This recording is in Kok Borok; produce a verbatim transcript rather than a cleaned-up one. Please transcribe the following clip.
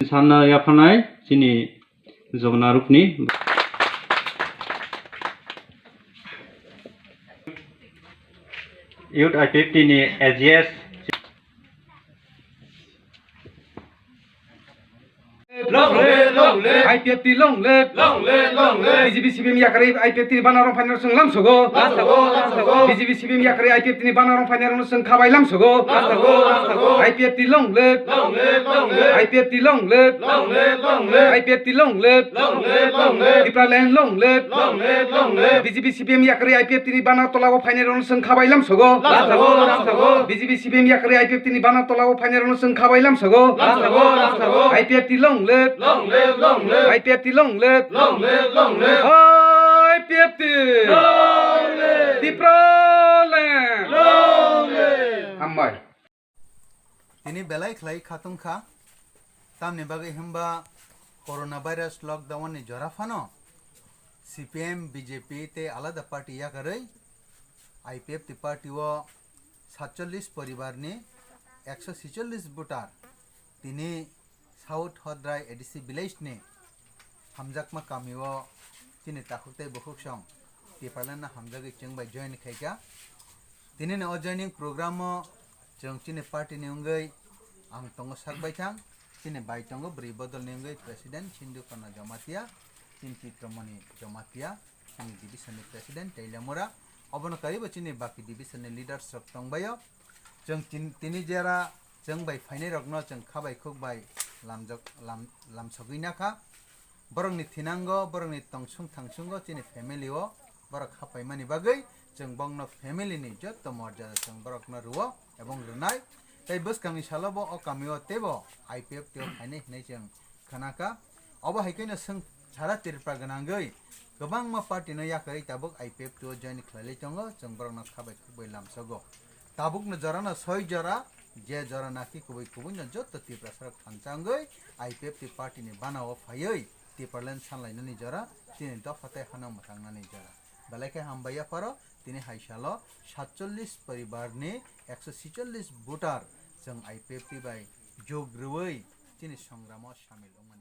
Sanna yaphanai chini jogna rukni. Youth I P F T ni A G S. Long live, long live. I P F T long live. Long live, long live. B J P C P M yakarwi I P F T ni bana rong phainai rok chwng lamsogo. Lamsogo, lamsogo. B J P C P M yakarwi I P F T ni bana rong phainai rok chwng khabai lamsogo. Lamsogo, lamsogo. I P F T long live. Long live, long live. I P F T long live. Long live, long live. I P F T long live. Long live, long live. Tipraland long live. Long live, long live. B J P C P M yakarwi I P F T ni bana tola o phainai rok chwng khabai lamsogo. Lamsogo, lamsogo. B J P C P M yakarwi I P F T ni bana tola o phainai rok chwng khabai lamsogo. Lamsogo, lamsogo. I P F T long live. Long live, long live. I P F T long live. Long live, long live. I P F T. Long live. Tipraland. Long live. Hambai. Tini belai khlai khatung kha, tamni bagwi hwnba coronavirus lockdown ni jora phano C P M, B J P tei alada party yakarwi I P F T party o satchollis poribar ni ekso sicholish voter tini South Hodrai A D C village ni hamjakma kami o chini takhuk tei bukhuk song Tipraland no hamjagwi chwng bai join khaikha. Tini ni o joining program o chwng chini party ni wngwi ang tongo sak baithang, chini bai tongo bwrwi bodol ni wngwi president Sindhu Khorna Jamatia, chini Chitramoni Jamatia, chini division ni president Teilamura, obono karibo chini baki division ni leaders rok tongbaio. Chwng tin-, tini jera chwng bai phainai rokno chwng kha bai khuk bai lamjak-, lam-, lamsogwi nakha. Borokni thinango, borokni tongsung thangsungo chini family o borok hapaimani bagwi chwng bongno family ni jotto morjada chwng borokno rwo ebong rwnai. Tei bwskangni salo bo o kamio teibo I P F T o phainai hinwi chwng khnakha. Obo hai kheno chwng sara Tripura gwnangwi kwbangma party no yakarwi tabuk I P F T o join khlailai tongo, chwng borokno kha bai khuk bai lamsogo. Tabukno jorano soi jora, je jora naki kubui kubui no jotto Tiprasa rok thansa wngwi I P F T party ni bana o phaiwi Tipraland sanlainani jora chini dopha tei hano mwtangnani jora. Belai khe hambai yapharo tini hai salo satchollis poribar ni ekso sicholish voter chwng I P F T bai jog rwui chini songramo samil wngmani.